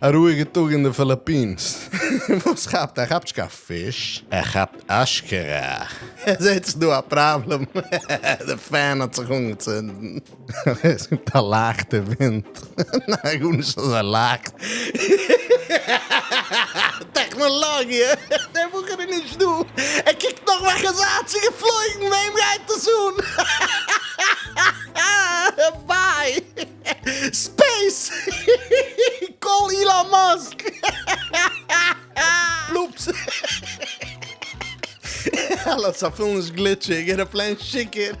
א רואיגע טאג אין די פיליפינס. וואס כאפט ער? ער כאפט נישט קיין פיש, ער כאפט אשכרה. ער זעט ס'איז דא א פראבלעם, די fan האט זיך אנגעצינדן. עס קומט א לייכטע ווינט. ניין גארנישט אזוי לייכט. טעכנאלאגיע! דער בחור איז נישט דא! ער קוקט נאך וועלכע זייט ס'איז געפלויגן, וועם גייט עס אן? Bye! Space! Call אילאן מאסק! פלופס! אלעס אפילו נישט גליטשיג, airplane שיכור!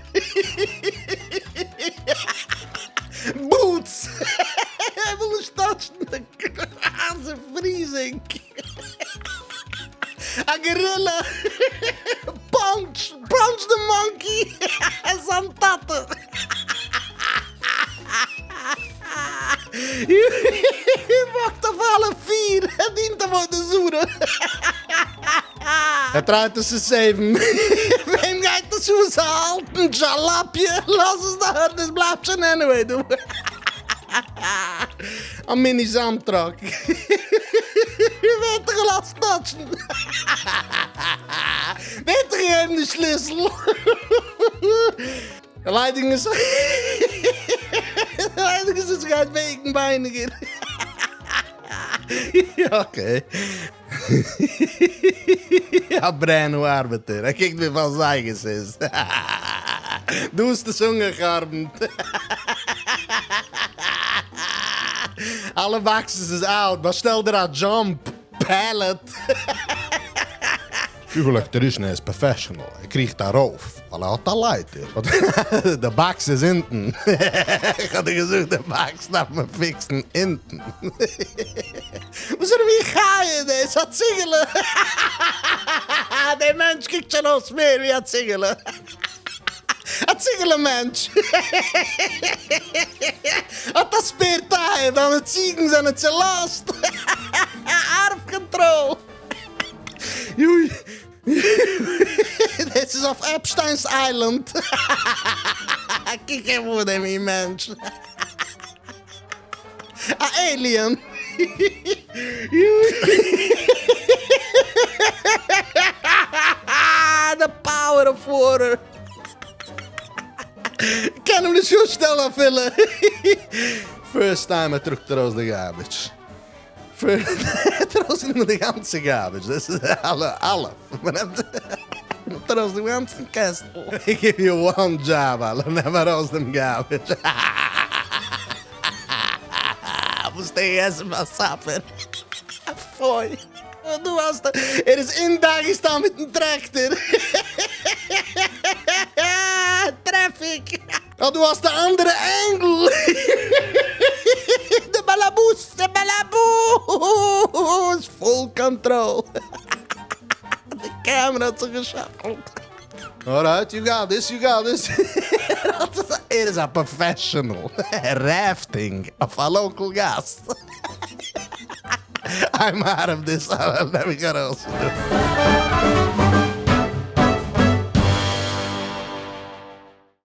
Boots! ער וויל נישט touch ן די גראזע freezing! א גארילע! Punch! Punch the monkey! זיין טאטע! Walk ט אויף אלע פיר! ער דינט עבודה זרה! ער try ט עס צו save ן. וועם גייט עס אן? ס'א אלטן דזשאלאפיע? לאז עס דארט, עס בלייבט שוין anyway דא. א מיני זאמד truck. ווער האט דיך געלאזט touch ן? ווער האט דיך געגעבן די שליסל? ליידיגן עס ליידיגן עס גייט וועגן ווייניגער. Okay. א brand new ארבעטער, ער קוקט וויפיל זייגער ס'איז. דא האסטו עס אנגעחורבנט. אלע boxes איז out, באשטעל דיר א jump pallet. וויפיל electrician ער איז professional, ער קריכט ארויף ווייל ער האט א לייטער, די box איז אונטן, איך האב דיר געזאגט די box דארף מען fix ן אונטן, וואס איז מין חיה איז דאס, א ציגעלע, דער מענטש קוקט שוין אויס מער ווי א ציגעלע, א ציגעלע מענטש, האט א spare tire, דיינע ציגן זענען צולאזט, out of control. יוי. דאס איז אויף Epstein's Island. קוק אים אן דעם מין מענטש. א alien. The power of water. קען אים נישט אפשטעלן אפילו. First time ער טראגט ארויס די garbage. נעמט ארויס די גאנצע garbage, דאס איז אלע אלע, נעמט ארויס דעם גאנצן קעסטל, I give you one job אלע, נעם ארויס דעם garbage, וואס האסטו געגעסן ביי supper? פוי, דא האסטו, ער איז אין דאגעסטאן מיטן טרעקטער, traffic. אה דא האסטו א אנדערע angle. די באלעבאס די באלעבאס full control. די קעמרע האט זיך געשאקלט. Alright you got this you got this. ער איז א professional. Rafting אויף א local גאס. I'm out of this. נעם מיך ארויס פון דא.